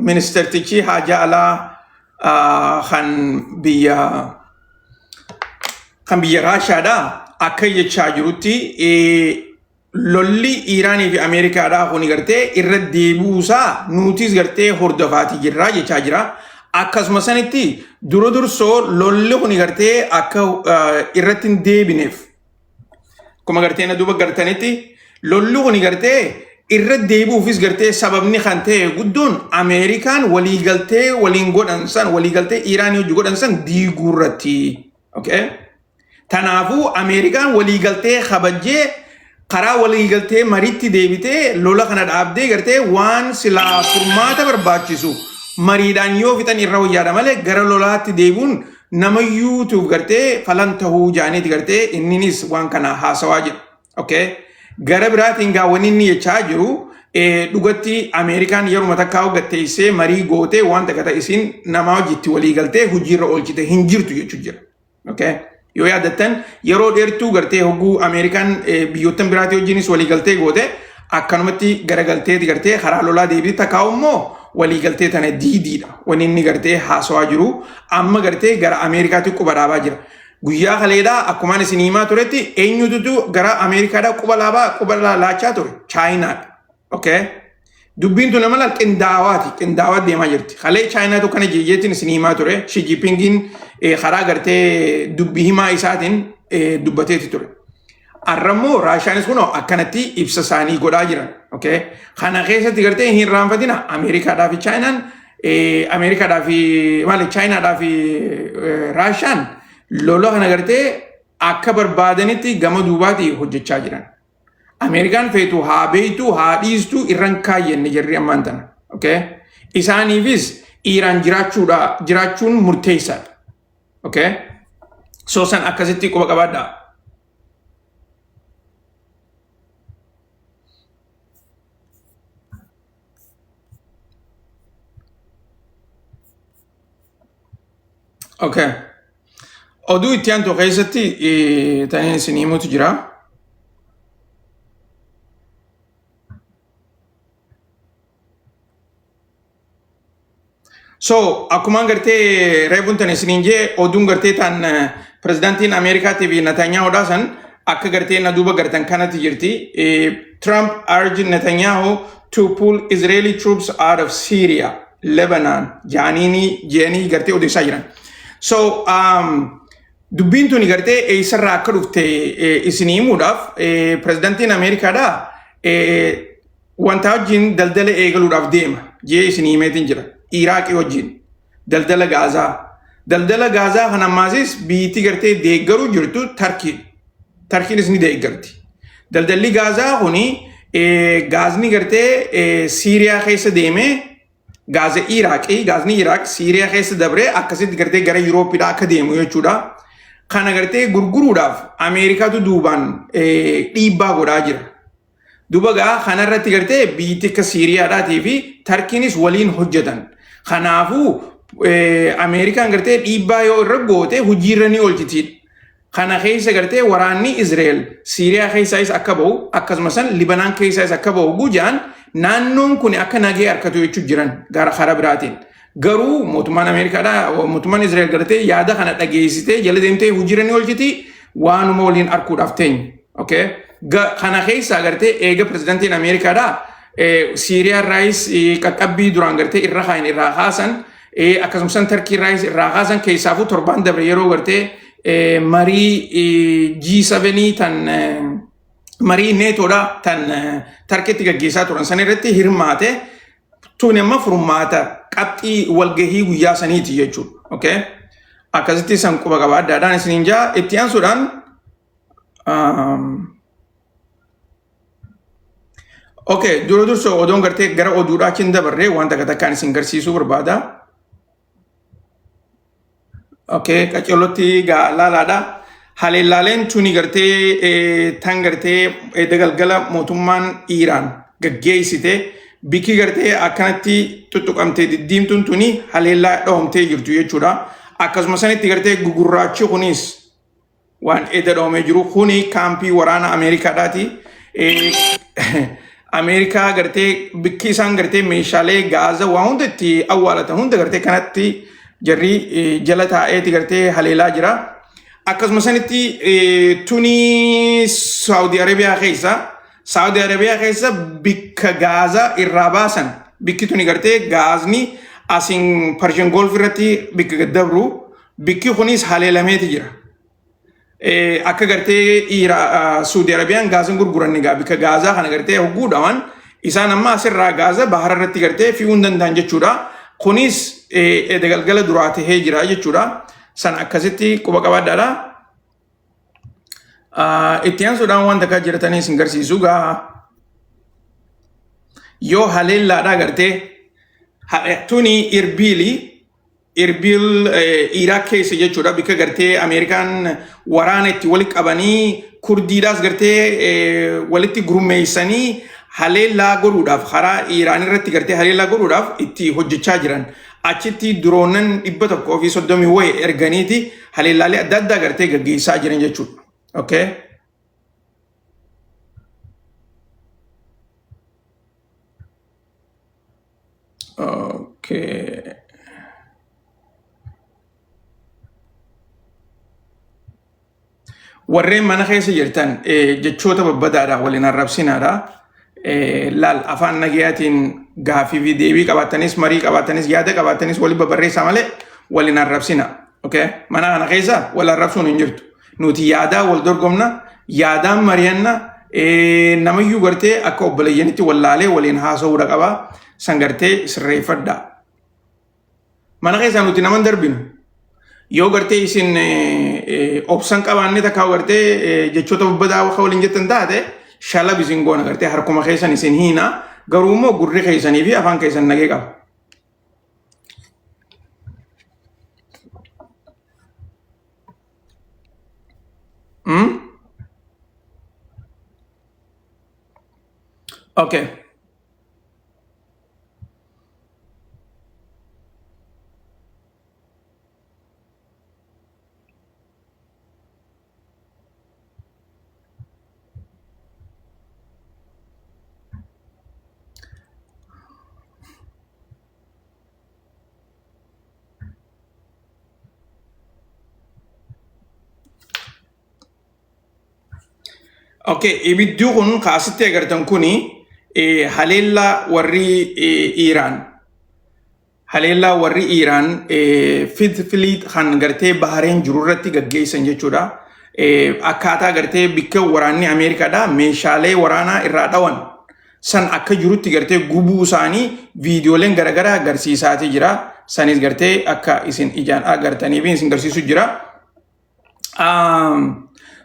Ministeertichi haajaa alaa kan biyya kan biyya Raashaadha akka jechaa jirutti lolli Iiraanii fi Ameerikaadhaa kuni gartee irra deebi'uusaa nutis gartee hordofaatii jirraa jechaa jira. Akkasuma sanitti dura dursoo lolli kuni gartee akka irratti hin deebineef akkuma gartee na duuba gartanitti lolli kuni gartee irra deebi'uufis gartee sababni kan ta'e guddoon Ameerikaan waliigaltee waliin godhan san waliigaltee Iiraanii hojii godhan san diiguu irratti. Okay? Tanaafuu Ameerikaan waliigaltee kabajjee karaa waliigaltee mariitti deebitee lola kana dhaabdee gartee waan silaa furmaata barbaachisu mariidhaan yoo fixan irra wayyaadha malee gara lolaatti deebi'uun nama yuutuuf gartee falan tahuu jaaniiti gartee inninis waan kana haasawaa jira. Okay? Gara biraatiin gaa wanni inni jechaa jiru dhugatti Ameerikaan yeruma takkaa gatteessee marii gootee waan takka ta'e isiin namaa hojiitti walii galtee hojiirra oolchite hin jirtu jechuu jira. Okay? Yoo yaadattan yeroo dheertuu gartee hogguu Ameerikaan biyyoottan biraatii wajjinis walii galtee goote akkanumatti garagalteeti gartee karaa lolaa deebi'ee takkaa immoo walii galtee tana diidiidha. Wanni inni gartee haasawaa jiru amma gartee gara Ameerikaatti quba dhaabaa jira. Guyyaa kaleedhaa akkumaan isin himaa turetti eenyututu gara Ameerikaadhaa quba laabaa quba laachaa ture? Chaayinaadha. Okay? Dubbiin tun nama laal qindaawaati. Qindaawaa deemaa jirti. Kalee Chaayinaatu kana jeejeetiin isin himaa ture. Shi Jinpingiin karaa gartee dubbii himaa isaatiin dubbateeti ture. Arrammoo Raashiyaanis kunoo akkanatti ibsa isaanii godhaa jiran. Okay? Kana keessatti gartee hin irraanfatina Ameerikaadhaa fi Chaayinaan Ameerikaadhaa fi maali Chaayinaadhaa fi Raashiyaan lola kana gartee akka barbaadanitti gama duubaati hojjechaa jiran. Ameerikaan feetu haa beektu haa dhiistu irran kaayyanne jarri ammaan tana. Okay? Isaaniifis Iiraan jiraachuudha jiraachuun murteessaadha. Okay? So san akkasitti quba qabaadhaa. Okay. Oduu itti aantu keessatti taniin isin himuutu jira. So akkumaan gartee reefuun tan isiniin jee oduun gartee tan pirezidaantiin Ameerikaatii fi Netanyahuudhaa san akka gartee na duuba gartan kanatti jirti. Trump urged Netanyahu to pull Israeli troops out of Syria, Lebanon, jaaniinii jeanii gartee odeessaa jiran. So dubbiin tuni gartee eessarraa akka dhufte isinii himuudhaaf pirezidaantiin Ameerikaadhaa wanta wajjin daldala eegaluudhaaf deema jee isin himeetiin jira. Iraaqii wajjin daldala gaazaa. Daldala gaazaa kan ammaasis biitti gartee deeggaruu jirtu Tarkiidha. Tarkiinis ni deeggarti. Daldalli gaazaa kuni gaazni gartee Siiriyaa keessa deemee gaaza Iraaqii gaazni Iraaq Siiriyaa keessa dabree akkasitti gartee gara Yuurooppiidhaa akka deemu jechuudha. Kana gartee gurguruudhaaf Ameerikaatu duubaan dhiibbaa godhaa jira. Duba gaa kanarratti gartee biyyatti akka Siiriyaadhaatii fi Tarkiinis waliin hojjetan. Kanaafuu Ameerikaan gartee dhiibbaa yoo irra goote hojiirra ni oolchiti. Kana keessa gartee waraanni Izreel Siiriyaa keessaayis akka bahu akkasuma san Libanaan keessaayis akka bahu gujaan naannoon kun akka nagee harkatu jechuu jiran gara karaa biraatiin. Garuu mootummaan Ameerikaadhaa mootummaan Izreel gartee yaada kana dhageessitee jala deemtee hojiirra ni oolchiti waanuma waliin arkuudhaaf teenya. Okay? Kana keessaa gartee eega pirezidantiin Ameerikaadhaa Siiriyaa irraayis qaqqabbii duraan gartee irra kaayan irraa kaasan akkasumas Tarkii irraayis irraa kaasan keessaafuu torbaan dabre yeroo gartee marii G7 tan marii neetoodha tan Tarkiitti gaggeessaa turan san irratti hirmaate tun amma furmaata qabxii walgahii guyyaa saniiti jechuudha. Okay? Akkasitti san quba qaba addaadhaan isiniin jaa itti aansuudhaan Okay, dura dursoo odoon gartee gara oduudhaa achiin dabarree waan takka takkaan isin garsiisuu barbaada. Okay, qaceellotti gaa laalaadha. Haleellaaleen tuni gartee tan gartee edda galgala mootummaan Iiraan gaggeessite bikki gartee akkanatti tuttuqamtee diddiimtuun tuni haleellaa dhoomtee jirtu jechuudha. Akkasuma sanitti gartee gugurraachi kunis waan edda dhoomee jiru kuni kaampii waraana Ameerikaadhaati. Ameerikaa gartee bikki isaan gartee meeshaalee gaaza waa hunda itti awwaalatan hunda gartee kanatti jarri jala taa'eeti gartee haleelaa jira. Akkasuma sanitti tuni Saawudi Arabiyaa keessa Saawudi Arabiyaa keessa bikka gaaza irraa baasan bikki tuni gartee gaazni asiin Persian Gulf irratti bikka gad dabru bikki kunis haleelameeti jira. Akka gartee Suudi Arabiyaan gaazan gurguran egaa bikka gaazaa kana gartee hogguu dhawan isaan amma asirraa gaaza bahara irratti gartee fi'uu hin danda'an jechuudha. Kunis edda galgala duraa tahee jira jechuudha. San akkasitti quba qabaadhaadha. Itti aansuudhaan waan takkaa jiratanii isin garsiisu gaa yoo haleellaadhaa gartee tuni Irbiilii Irbil Iraak keessa jechuudha bikka gartee Ameerikaan waraana itti walitti qabanii Kurdiidhaas gartee walitti gurmeessanii haleellaa godhuudhaaf karaa Iraan irratti gartee haleellaa godhuudhaaf itti hojjechaa jiran. Achitti duroonan 130 wayi erganiiti haleellaalee adda addaa gartee gaggeessaa jiran jechuudha. Okay. Okay. Warreen mana keessa jirtan jechoota babbadaadha waliin arrabsinaadha. Laal afaan nagayaatiin gaaffii fi deebii qabaatanis marii qabaatanis yaada qabaatanis waliin babarreessaa malee waliin arrabsina. Okay? Mana kana keessa wal arrabsuun hin jirtu. Nuti yaadaa wal dorgomna, yaadaan mari'anna, namayyuu gartee akka obboleeyyanitti wallaalee waliin haasa'uudha qaba. San gartee sirreeffadha. Mana keessaa nuti nama hin darbinu. Yoo gartee isin obsan qabaanne takka gartee jechoota babbadaa akka waliin jettan taate shalab isin goona gartee harkuma keessan isin hiina. Garuu immoo gurri keessanii fi afaan keessan nagee qaba. Okay. Okay, ibiddi kun kaasitti agartan kuni haleellaa warri Iiraan haleellaa warri Iiraan Fifth Fleet kan gartee Bahareen jiru irratti gaggeessan jechuudha. Akkaataa gartee bikka waraanni Ameerikaadha meeshaalee waraanaa irraa dhawan san akka jirutti gartee gubuu isaanii viidiyooleen garaagaraa agarsiisaatii jira. Sanis gartee akka isin ijaan agartanii fi isin garsiisu jira.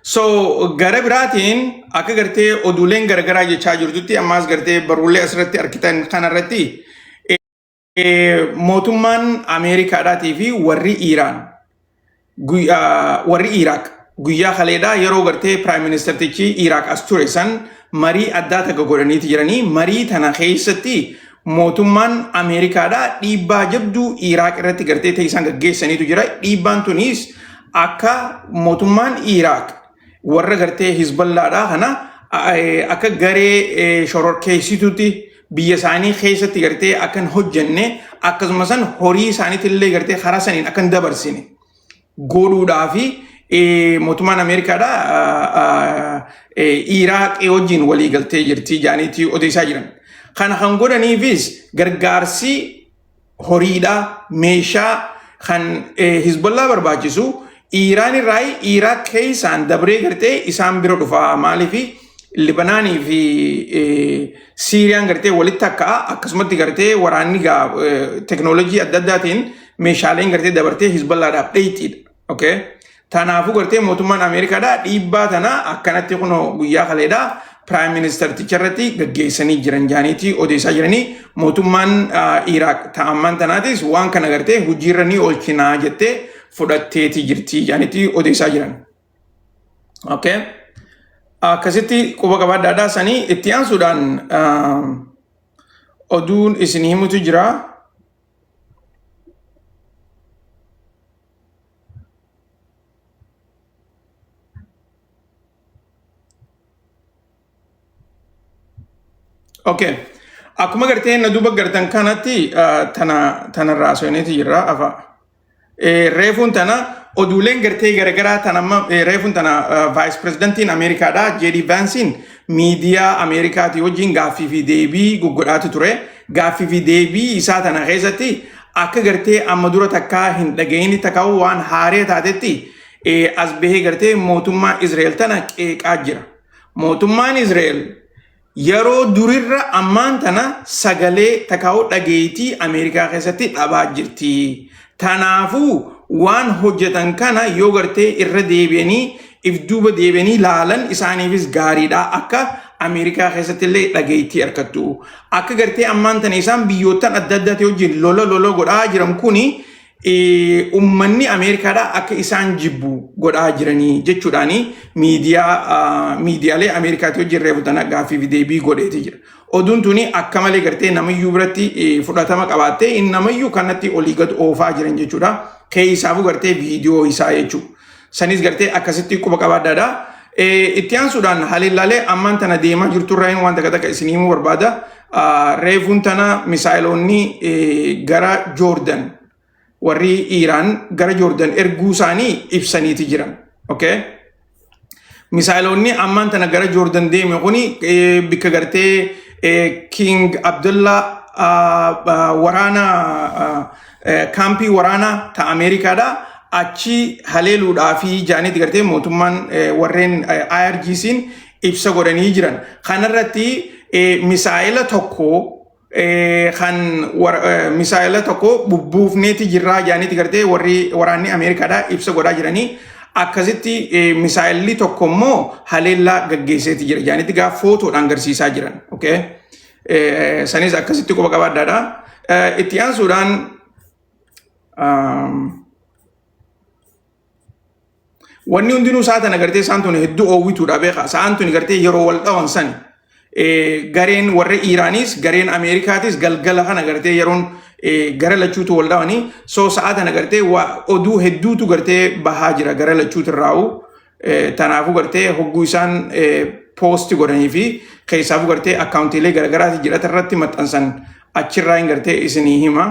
So gara biraatiin akka gartee oduuleen garaagaraa jechaa jirtutti ammaas gartee barruulee asirratti argitan kanarratti mootummaan Ameerikaadhaatii fi warri Iiraan warri Iraaq guyyaa kaleedhaa yeroo gartee prime ministertichi Iraaq as ture san marii addaa takka godhaniiti jiranii marii tana keessatti mootummaan Ameerikaadhaa dhiibbaa jabduu Iraaq irratti gartee ta'e isaan gaggeessaniitu jira. Dhiibbaan tunis akka mootummaan Iraaq warra gartee Hizballaadhaa kana akka garee shororkeessituutti biyya isaanii keessatti gartee akka hin hojjenne akkasuma san horii isaaniitti illee gartee karaa saniin akka hin dabarsine godhuudhaa fi mootummaan Ameerikaadhaa Iraaqii wajjin walii galtee jirti jaaniitii odeessaa jiran. Kana kan godhaniifis gargaarsi horiidhaa meeshaa kan Hizbollaa barbaachisu Iiraan irraa Iraaq keessaan dabree gartee isaan bira dhufa. Maaliif Libanaanii fi Siiriyaan gartee walitti akka akkasumatti gartee waraanni teknoolojii adda addaatiin meeshaaleen gartee dabartee Hizbollaadhaaf dheeyxiidha. Okay. Tanaafuu gartee mootummaan Ameerikaadhaa dhiibbaa tana akkanatti kunoo guyyaa kaleedhaa prime ministerticha irratti gaggeessanii jiran jaaniitii odeessaa jiranii mootummaan Iraaq ta'ammaan tanaatis waan kana gartee hojiirra ni oolchinaa jettee fudhatteeti jirti jaaniitii odeessaa jiran. Okay. Akkasitti quba qabaadhaadhaa sanii itti aansuudhaan oduun isin himutu jira. Okay. Akkuma gartee na duuba gartan kanatti tana tanarraa seeneeti jirra afa. Reefuun tana oduuleen gartee garagaraa tan amma reefuun tana vice presidentiin Ameerikaadha JD Vancein miidiyaa Ameerikaatii wajjin gaaffii fi deebii goggodhaatu ture. Gaaffii fi deebii isaa tana keessatti akka gartee amma dura takkaa hin dhaga'in takkaa waan haaree taatetti as bahee gartee mootummaa Israa'el tana qeeqaa jira. Mootummaan Israa'el yeroo durirra ammaan tana sagalee takaa'uu dhageettii Ameerikaa keessatti dhabaa jirti. Tanaafuu waan hojjetan kana yoo gartee irra deebi'anii if duuba deebi'anii laalan isaaniifis gaariidha akka Ameerikaa keessatti illee dhageettii argattu. Akka gartee ammaan tana isaan biyyoottan adda addaati wajjin lola lola godhaa jiran kuni ummanni Ameerikaadhaa akka isaan jibbu godhaa jiranii jechuudhaani miidiyaalee Ameerikaatti wajjin reefu tana gaaffii fi deebii godheeti jira. Oduun tuni akka malee gartee namayyuu biratti fudhatama qabaattee namayyuu kanatti olii gad oofaa jiran jechuudha. Keessaafuu gartee viidiyoo isaa jechuudha. Sanis gartee akkasitti quba qabaadhaadha. Itti aansuudhaan haleellaalee ammaan tana deemaa jirturraa waan takka takka isin himuu barbaada. Reefuun tana misaayiloonni gara Joordan warri Iiraan gara Joordan erguu isaanii ibsaniiti jiran. Okay? Misaayiloonni ammaan tana gara Joordan deeme kuni bikka gartee King Abdullah waraana kaampii waraanaa ta Ameerikaadha. Achi haleeluudhaa fi jaaniiti gartee mootummaan warreen IRGC'n ibsa godhanii jiran. Kanarratti misaayila tokko kan misaayila tokko bubbuufneeti jirraa jaaniiti gartee warri waraanni Ameerikaadha ibsa godhaa jiranii. Akkasitti misaayilli tokko immoo haleellaa gaggeesseeti jira jaaniiti gaa footoodhaan agarsiisaa jiran. Okay? Sanis akkasitti quba qabaadhaadha. Itti aansuudhaan wanni hundinuu isaa tana gartee isaan tun hedduu oowwituudha beeka. Isaan tun gartee yeroo wal dhawan sani. Gareen warra Iiraanis gareen Ameerikaatis galgala kana gartee yeroon gara lachuutu wal dhawanii so sa'a tana gartee oduu hedduutu gartee bahaa jira gara lachuutu irraa'u. Tanaafuu gartee hogguu isaan post godhanii fi keessaafuu gartee akkaawuntiilee garagaraati jedhata irratti maxxansan achirraa hin gartee isinii hima.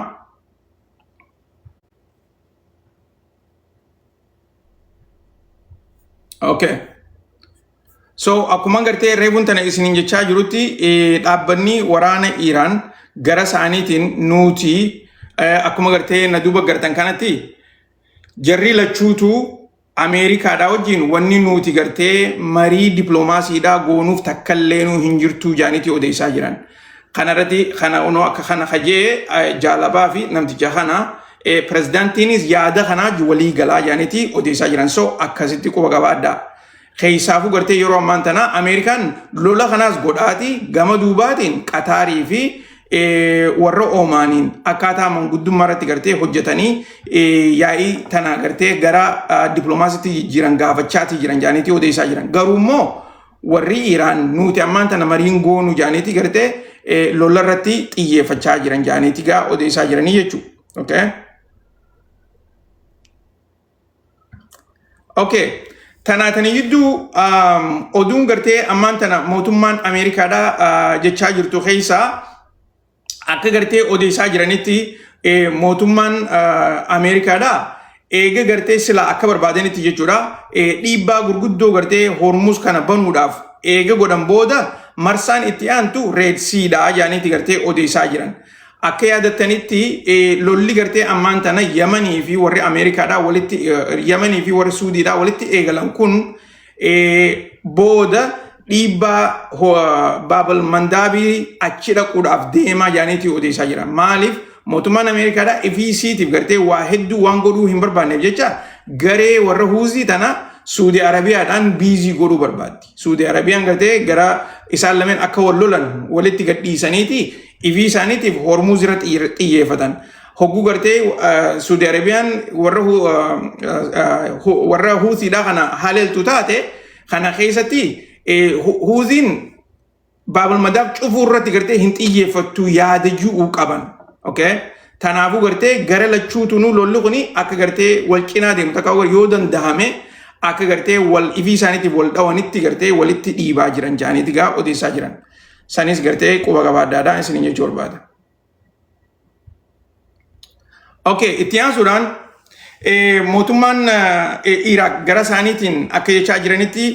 Okay. So akkuma gartee reefuun tana isiniin jechaa jirutti dhaabbanni waraana Iiraan gara isaaniitiin nuti akkuma gartee na duuba gartan kanatti jarri lachuutu Ameerikaadhaa wajjin wanni nuti gartee marii dippiloomaasiidhaa goonuuf takkallee nuu hin jirtuu jaaniiti odeessaa jiran. Kanarratti kana onoo akka kana kajee jaalabaa fi namticha kana pirezidaantiinis yaada kanaa walii galaa jaaniiti odeessaa jiran. So akkasitti quba qabaadhaa. Keessaafuu gartee yeroo ammaan tana Ameerikaan lola kanaas godhaati gama duubaatiin Qataarii fi warra Oomaaniin akkaataa manguddummaa irratti gartee hojjetanii yaa'ii tana gartee gara dippiloomaasiitti jijjiiran gaafachaatii jiran jaaniitii odeessaa jiran. Garuu immoo warri Iiraan nuti ammaan tana mariin goonu jaaniitii gartee lola irratti xiyyeeffachaa jiran jaaniitii gaa odeessaa jiranii jechuudha. Okay. Okay. Tanaatanii jidduu oduun gartee ammaan tana mootummaan Ameerikaadhaa jechaa jirtu keessaa akka gartee odeessaa jiranitti mootummaan Ameerikaadhaa eega gartee sila akka barbaadanitti jechuudha dhiibbaa gurguddoo gartee Hormuz kana banuudhaaf eega godhan booda marsaan itti aantu Red Sea dha jaaniiti gartee odeessaa jiran. Akka yaadattanitti lolli gartee ammaan tana Yamanii fi warri Ameerikaadhaa walitti Yamanii fi warri Suudiidhaa walitti eegalan kun booda dhiibbaa Baabal Mandaabii achi dhaquudhaaf deemaa jaaniitii odeessaa jira. Maaliif mootummaan Ameerikaadhaa ifii isiitiif gartee waa hedduu waan godhuu hin barbaanneef jecha garee warra Huuzii tana Suudi Arabiyaadhaan busy godhuu barbaaddi. Suudi Arabiyaan gartee gara isaan lameen akka wal lolan walitti gadhiisaniiti ifii isaaniitiif Hormuuz irra xiyyeeffatan. Hogguu gartee Suudi Arabiyaan warra Huuthiidhaa kana haleeltu taate kana keessatti Huuthiin Baabul Madaab cufuu irratti gartee hin xiyyeeffattu yaada ji'uu qaban. Okay? Tanaafuu gartee gara lachuutunuu lolli kuni akka gartee wal cinaa deemu takka yoo dandahame akka gartee wal ifii isaaniitiif wal dhawanitti gartee walitti dhiibaa jiran jaaniiti gaa odeessaa jiran. Sanis gartee quba qabaaddaadha isiniin jechuu barbaada. Okay, itti aansuudhaan mootummaan Iraaq gara isaaniitiin akka jechaa jiranitti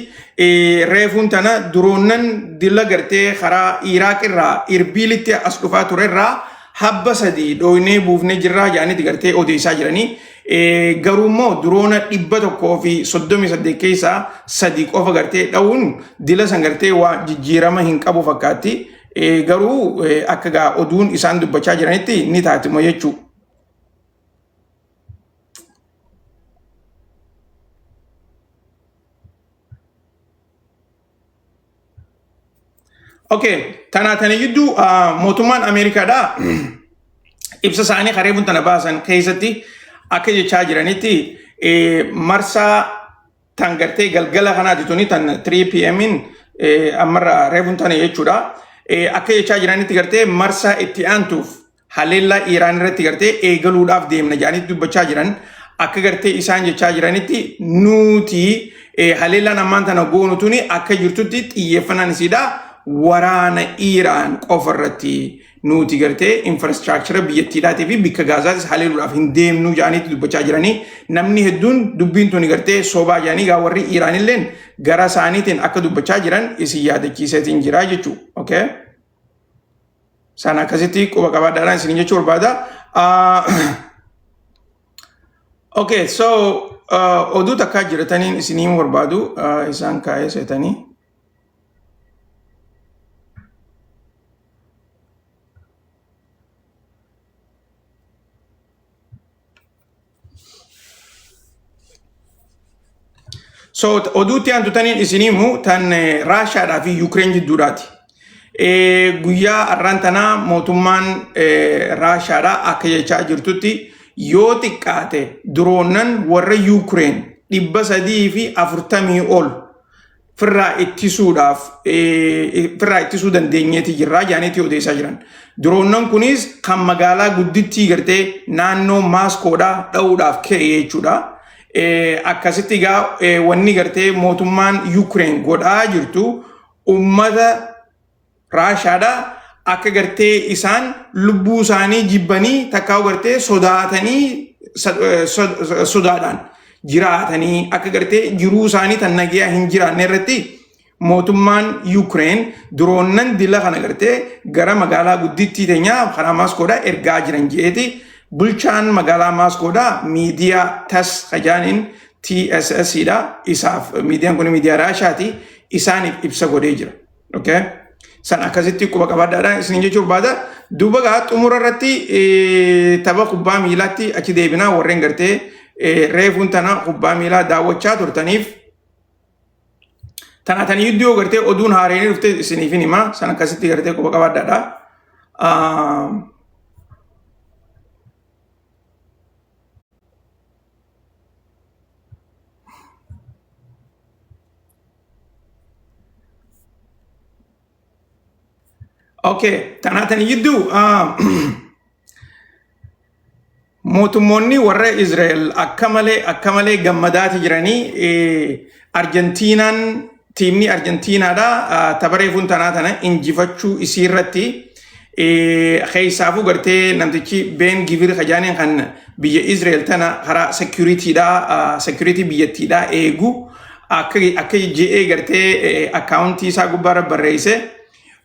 reefuun tana duroonnan dila gartee karaa Iraaq irraa Irbiilitti as dhufaa ture irraa habba sadii dhooynee buufnee jirraa jedhanitti gartee odeessaa jiranii. Garuu immoo duroona 138 keessaa sadii qofa gartee dha'uun dila san gartee waa jijjiirama hin qabu fakkaatti. Garuu akka gaa oduun isaan dubbachaa jiranitti ni taatimo jechuu. Okay, tanaa tana gidduu mootummaan Ameerikaadhaa ibsa isaanii kareefuun tana baasan keessatti akka jechaa jiranitti marsaa tan gartee galgala kanaati tuni tan 3 pm'n ammarra reefuun tana jechuudha. Akka jechaa jiranitti gartee marsaa itti aantuuf haleellaa Iiraan irratti gartee eegaluudhaaf deemna jedhanii dubbachaa jiran. Akka gartee isaan jechaa jiranitti nuti haleellaan ammaan tana goonu tuni akka jirtutti xiyyeeffannaan isiidha waraana Iiraan qofa irratti nuti gartee infrastructure biyyattiidhaatii fi bikka Gaazaatis haleeluudhaaf hin deemnu jedhaniitti dubbachaa jiranii. Namni hedduun dubbiin tuni gartee sobaa jedhanii gaa warri Iiraanilleen gara isaaniitiin akka dubbachaa jiran isin yaadachiiseetiin jira jechuudha. Okay? Sana akkasitti quba qabaadhaadhaan isin jechuu barbaada. Okay, so oduu takkaa jirataniin isinii barbaadu isaan kaa'ee seetanii. So oduutti aantu taniin isinii himu tan Raashaadhaa fi Yuukireen jidduudhaati. Guyyaa har'aan tanaa mootummaan Raashaadhaa akka jechaa jirtutti yoo xiqqaate duroonnan warra Yuukireen 340 ol firraa ittisuudhaaf firraa ittisuu dandeenyeeti jirraa jedhaniiti odeessaa jiran. Diroonnan kunis kan magaalaa guddittii gartee naannoo Maaskoodhaa dha'uudhaaf ka'e jechuudha. Akkasitti egaa wanni gartee mootummaan Yuukireen godhaa jirtu ummata Raashaadha akka gartee isaan lubbuu isaanii jibbanii takkaa gartee sodaatanii sodaadhaan jiraatanii akka gartee jiruu isaanii tan nagayaa hin jiraanne irratti mootummaan Yuukireen diroonnan dila kana gartee gara magaalaa guddittii teenyaa karaa Maaskoodhaa ergaa jiran je'eeti bulchaan magaalaa Maaskoodhaa miidiyaa tas kajaaniin TSS dha isaaf miidiyaan kun miidiyaa Raashaati isaaniif ibsa godhee jira. Okay? San akkasitti quba qabaadhaadhaan isin jechuu barbaada. Duuba gaa xumura irratti tapha kubbaa miilaatti achi deebinaa warreen gartee reefuun tana kubbaa miilaa daawwachaa turtaniif tana tanii iddoo gartee oduun haareenii dhufte isiniif hin hima. San akkasitti gartee quba qabaadhaadha. Okay, tanaatan gidduu mootummoonni warra Israa'el akka malee akka malee gammadaati jiranii Arjentiinaan tiimni Arjentiinaadha tapha reefuun tanaa tana injifachuu isii irratti keessaafuu gartee namtichi Ben Givir kajaaniin kan biyya Israa'el tana karaa securityidha security biyyattiidha eegu akka akka je'ee gartee akkaawuntii isaa gubbaarra barreesse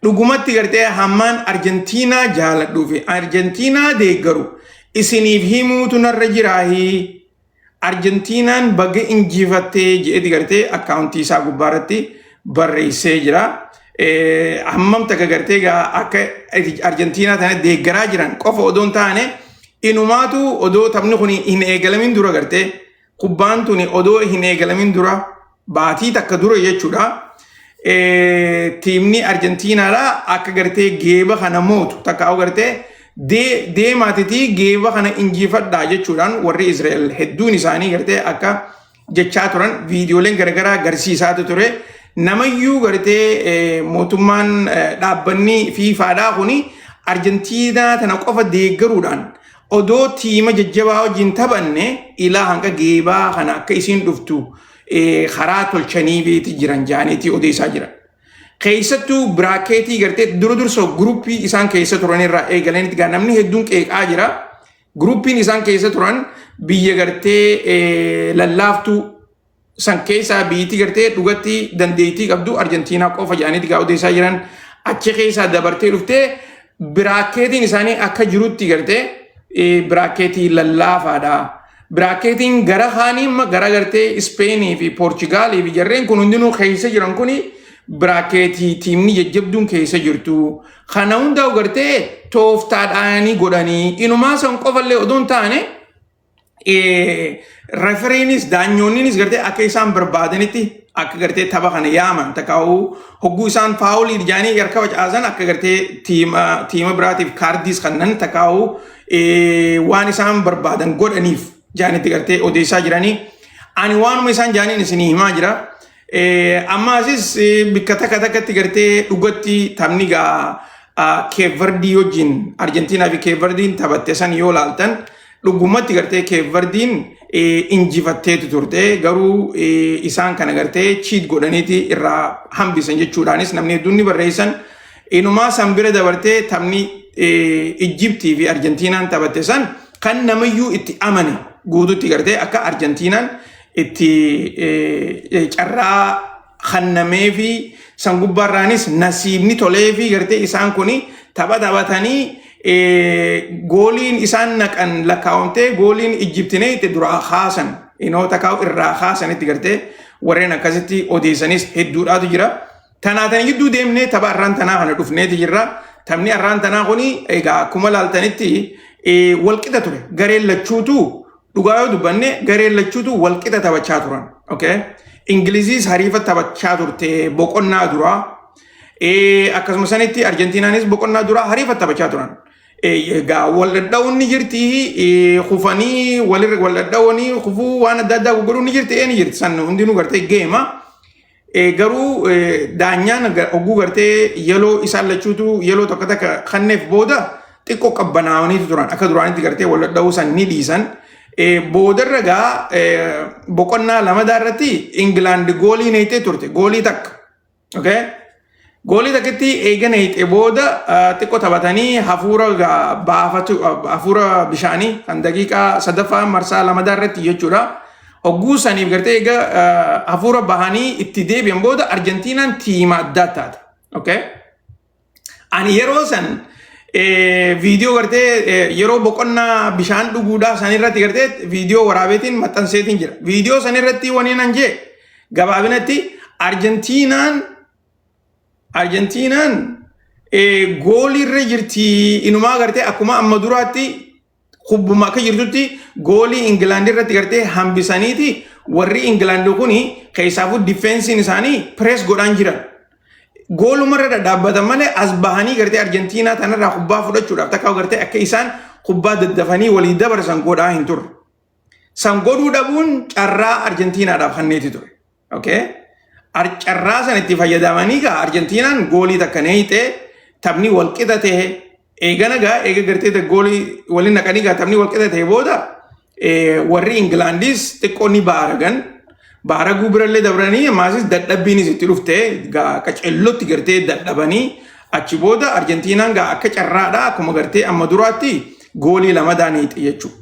dhugumatti gartee hammaan Arjentiinaa jaaladhuu fi Arjentiinaa deeggaru isiniif himuutu narra jiraahii Arjentiinaan baga injifattee je'eeti gartee akkaawuntii isaa gubbaarratti barreessee jira. Hammam takka gartee gaa akka Arjentiinaa tana deeggaraa jiran qofa odoo hin taane inumaatu odoo taphni kun hin eegalamin dura gartee kubbaan tuni odoo hin eegalamin dura baatii takka dura jechuudha. Tiimni Arjentiinaadha akka gartee geeba kana mootu takka gartee deemaatitii geeba kana injifadhaa jechuudhaan warri Israa'el hedduun isaanii gartee akka jechaa turan viidiyooleen garaagaraa agarsiisaatu ture. Namayyuu gartee mootummaan dhaabbanni FIFAdhaa kuni Arjentiinaa tana qofa deeggaruudhaan odoo tiima jajjabaa wajjin taphanne ilaa hanga geebaa kana akka isiin dhuftu karaa tolchanii beeti jiran jaaniitii odeessaa jiran. Keessattuu biraakeetii gartee dura dursoo guruppii isaan keessa turanirraa eegalanitti gaa namni hedduun qeeqaa jira. Guruppiin isaan keessa turan biyya gartee lallaaftuu san keessaa biyyittii gartee dhugatti dandeettii qabdu Arjentiinaa qofa jedhaniiti gaa odeessaa jiran. Achi keessaa dabartee dhuftee biraakkeetiin isaanii akka jirutti gartee biraakkeetii lallaafaadha. Biraakkeetiin gara kaanii gara gartee Ispeenii fi Poorchugaalii fi jarreen kun hundinuu keessa jiran kuni biraakkeetii tiimni jajjabduun keessa jirtu. Kana hundaa gartee tooftaadhaanii godhanii inumaa san qofallee odoo hin taane referiinis daanyoonniinis gartee akka isaan barbaadanitti akka gartee tapha kana yaaman takkaa'uu hogguu isaan faawulii ijaanii harka facaasan akka gartee tiima biraatiif kaardiis kannan takkaa'uu waan isaan barbaadan godhaniif jaanitti gartee odeessaa jiranii. Ani waanuma isaan jaaniin isinii himaa jira. Amma asis bikka takka takkatti gartee dhugatti taphni gaa Keevardii wajjin Arjentiinaa fi Keevardiin taphatte san yoo laaltan dhugumatti gartee Keevardiin injifatteetu turte, garuu isaan kana gartee cheat godhaniiti irraa hambisan jechuudhaanis namni hedduun ni barreessan. Inumaa san bira dabartee taphni Ijjiptii fi Arjentiinaan taphatte san kan namayyuu itti amane guututti gartee akka Arjentiinaan itti carraa kennamee fi san gubbaarraanis nasiibni tolee fi gartee isaan kun tapha taphatanii gooliin isaan naqan lakkaawamtee gooliin Ijjiptinee itti duraa kaasan inoo takkaa'u irraa kaasanitti gartee warreen akkasitti odeessanis hedduudhaatu jira. Tanaatanii gidduu deemnee tapha arraan tanaa kana dhufneeti jirra. Taphni arraan tanaa kuni egaa akkuma laaltanitti walqixa ture. Gareen lachuutu dhugaa yoo dubbanne gareen lachuutu walqixa taphachaa turan. Okay? Ingiliziis hariifa taphachaa turte boqonnaa duraa. Akkasuma sanitti Arjentiinaanis boqonnaa duraa hariifa taphachaa turan. Egaa wal dhadha'uun ni jirti, kufanii walirra wal dhadha'uun kufuu waan adda addaa godhuun ni jirti, ni jirti, san hundinuu gartee geema. Garuu daanyaan hogguu gartee yeloo isaan lachuutu yeloo tokko takka kanneef booda xiqqoo qabbanaa'aniitu turan, akka duraanitti gartee wal dhadha'uu san ni dhiisan. Boodarra gaa boqonnaa lamadaa irratti Ingilaand goolii neeyxee turte, goolii takka. Okay? Goolii takkitti eega neeyxee booda xiqqoo taphatanii hafuura baafatu, hafuura bishaanii kan daqiiqaa sadaffaa marsaa lamadaa irratti jechuudha. Hogguu saniif gartee eega hafuura bahanii itti deebi'an booda Arjentiinaan tiima addaa taate. Okay? Ani yeroo san viidiyoo gartee yeroo boqonnaa bishaan dhuguudhaa san irratti gartee viidiyoo waraabeetiin maxxanseetiin jira. Viidiyoo san irratti waniin an jee gabaabinatti Arjentiinaan goolii irra jirti, inumaa gartee akkuma amma duraatti kubbuma akka jirtutti goolii Ingilaand irratti gartee hambisaniiti, warri Ingilaand kuni keessaafuu difeensiin isaanii press godhaan jiran. Goolumarra dhadhaabbatan malee as bahanii gartee Arjentiinaa tanarraa kubbaa fudhachuudhaaf takka gartee akka isaan kubbaa daddafanii walii dabarsan godhaa hin turre. San godhuu dhabuun carraa Arjentiinaadhaaf kenneeti ture. Okay? Carraa san itti fayyadamanii gaa Arjentiinaan goolii takka neeyxee taphni wal qixa ta'e. Eegana gaa eega gartee goolii waliin naqanii gaa taphni wal qixa ta'e booda warri Ingilaandis xiqqoo ni baaragan. Baaraguu birallee dabranii amaasis dadhabbiinis itti dhufte, gaa qacellotti gartee dadhabanii achi booda Arjentiinaan gaa akka carraadhaa akkuma gartee amma duraatti goolii lama daaniixe jechuudha.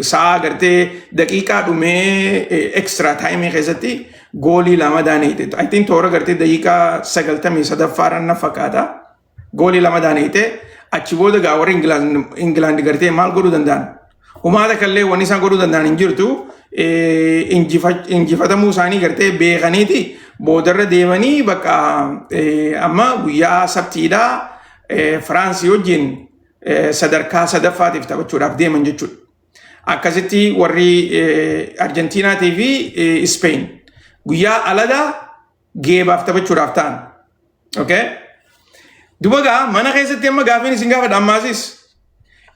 Sa'a gartee daqiiqaa dhumee extra time keessatti goolii lama daaniixe. I think toora gartee daqiiqaa 93ffaarra na fakkaata. Goolii lama daaniixe. Achi booda gaa warri Ingilaand gartee maal godhuu danda'an? Humaa takkallee wanni isaan godhuu danda'an hin jirtu. Injifatamuu isaanii gartee beekaniiti boodarra deemanii bakka amma guyyaa sabtiidhaa Firaansii wajjin sadarkaa sadaffaatiif taphachuudhaaf deeman jechuudha. Akkasitti warri Arjentiinaatii fi Ispeen guyyaa aladaa geebaaf taphachuudhaaf ta'an. Okay? Duba gaa mana keessatti amma gaafiin isin gaafadha ammaasis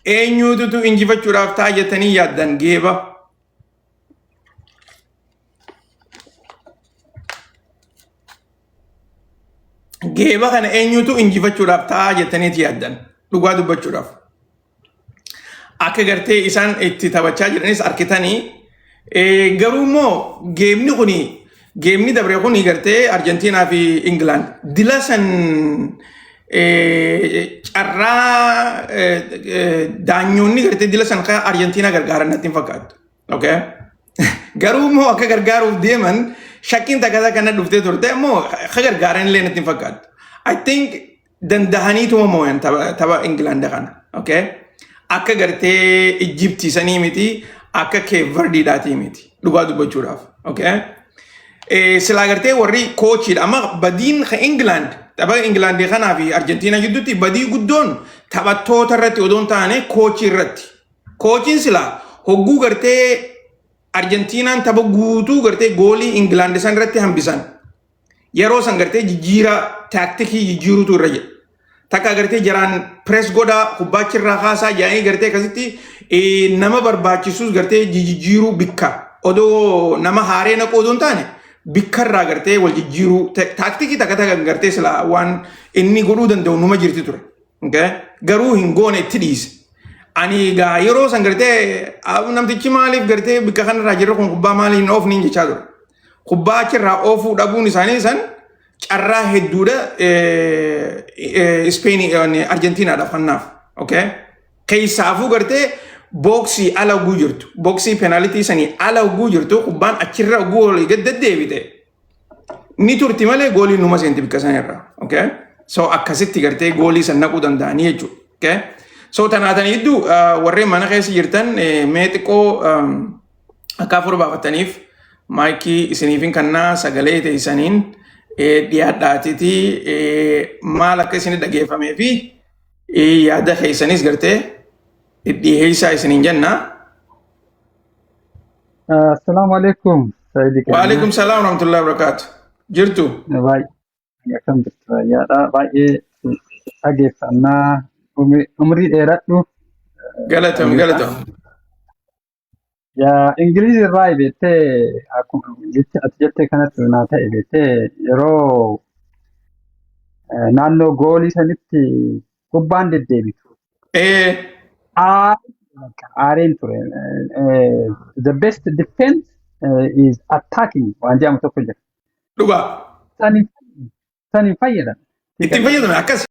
eenyuututu injifachuudhaaf ta'a jettanii yaaddan geeba? Geeba kana eenyutu injifachuudhaaf ta'a jettaniiti yaaddan dhugaa dubbachuudhaaf? Akka gartee isaan itti taphachaa jiranis arkitanii, garuu immoo geebni kun Geemni dabre kun gartee Arjentiinaa fi Ingilaand dila san carraa daanyoonni gartee dila san kan Arjentiinaa gargaaran natti hin fakkaattu. Okay? Garuu immoo akka gargaaruuf deeman shakkiin takka takka na dhuftee turte, immoo akka gargaaran illee natti hin fakkaattu. I think dandahaniituma mooyan tapha Ingilaand kana. Okay? Akka gartee Ijjiptii sanii miti, akka Cape Verdeedhaatii miti dhugaa dubbachuudhaaf. Okay? Silaa gartee warri koochiidha. Amma badiin ka Ingilaand, tapha Ingilaand kanaa fi Arjentiinaa gidduutti badii guddoon taphattoota irratti odoo hin taane koochii irratti. Koochiin silaa hogguu gartee Arjentiinaan tapha guutuu gartee goolii Ingilaand san irratti hambisan. Yeroo san gartee jijjiiraa taaktikii jijjiiruutu irra jira. Takka gartee jaraan press godhaa, kubbaachirraa kaasaa jedhanii gartee akkasitti nama barbaachisus gartee jijjiiruu, bikka odoo nama haaree naquu odoo hin taane bikkarraa gartee wal jijjiiruu, taaktikii takka takka gartee silaa waan inni godhuu danda'u numa jirti ture. Okay? Garuu hin goone, itti dhiise. Ani egaa yeroo san gartee namtichi maaliif gartee bikka kanarraa jirru kun kubbaa maaliif hin oofne jechaa ture. Kubbaa achirraa oofuu dhabuun isaanii san carraa hedduudha Ispeenii Arjentiinaadhaaf kannaaf. Okay? Keessaafuu gartee booksii ala oguu jirtu. Booksii penalty sanii ala oguu jirtu, kubbaan achirra oguu olii gad deddeebite. Ni turti malee gooliin numa seenti bikka sanirra. Okay? So akkasitti gartee goolii san naquu danda'anii jechuudha. Okay? So tanaatanii hedduu warreen mana keessa jirtan mee xiqqoo akka afur baafataniif maayikii isiniifin kannaa, sagalee teessaniin dhiyaadhaatiiti maal akka isin dhageeffamee fi yaada keessanis gartee dhiheessaa isiniin jenna. Assalaamu alaikum. Saayidii keenya. Waalaikum salaam warahmatullahi wabarakatuh. Jirtu? Baay'ee akkam jirtu? Fayyaadha. Baay'ee dhageeffannaa, umrii dheeradhu. Galatam, galatam. Yaa Ingiliiz irraa beektee, akkuma jecha ati jette kanatti naa ta'e, beektee, yeroo naannoo goolii sanitti kubbaan deddeebitu. Aareen ture. The best defense is attacking waan jedhamu tokko jira. Dhugaa. Saniin fayyadan. Ittiin fayyadame akkas.